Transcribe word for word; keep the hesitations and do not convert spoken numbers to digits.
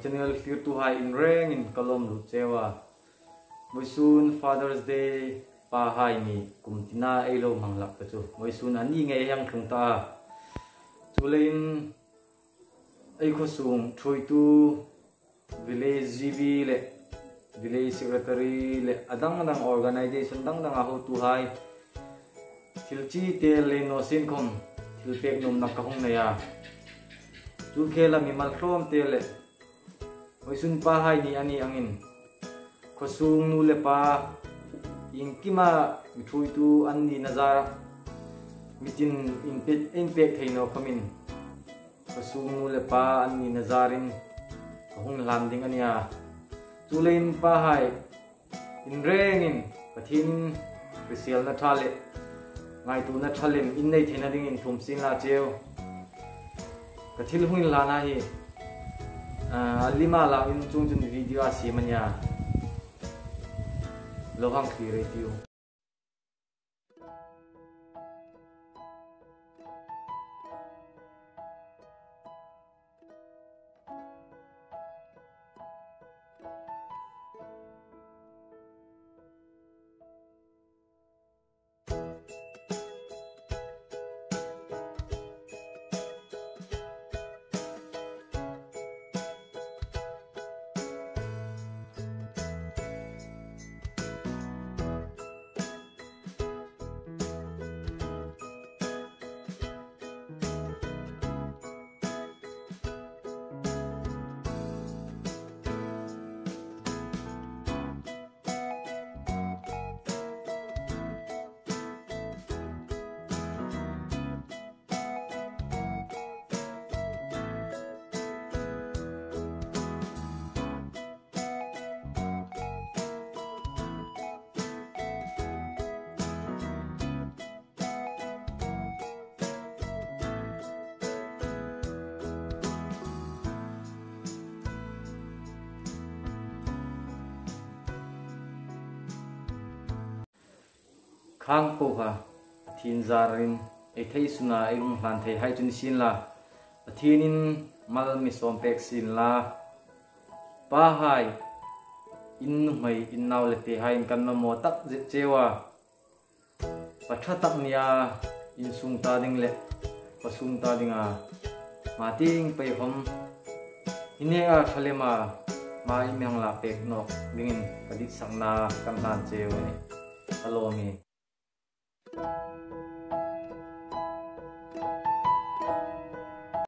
Channel thlirtuhai in rengin ka lawm lut cheu a. Vawisun Father's Day, pahai ni kum tina ei lo hmang hlak ta chu vawisun a ni ngei hang tlung ta a. Chuleiin ei khawsung ṭhuoitu, Village G B le Village Secretary le a dang dang, organization dang danga hotuhai, thil chi te le naw sien khawm thil pek nuomna ka hung nei a. Chu khela mimal tlawmte le vawisun pahai ni a ni angin, khawsung nu le pa iengkima mi ṭhuoitu an nina zara mi tin inpek, inpek thei naw khawmin, khawsung nu le pa an nina zarin ka hung hlan ding a nih a. Chuleiin pahai, in rengin Pathienin hriselna ṭha le ngaituona ṭha lem in nei theina dingin thum sien la cheu. Ka thil hung inhlanna hi, ah, a lima la in chuongchun video a siem a nih a. Lo hang thlir ei tiu. Khang po kha Pathien zarin ei thei suna ei hung hlan thei hai chun sien la, Pathienin mal mi sawm pek sien la. Pahai, in nuhmei, in nau le tehaiin kan mamaw tak zet cheu a. Pa ṭha tak nia insung ta ding le khawsung ta dinga hma tieng pei khawm hi neka ṭha lema hma in mi hang lak pek nawk dingin ka ditsakna kan hlan cheu a nih. Ka lawm e.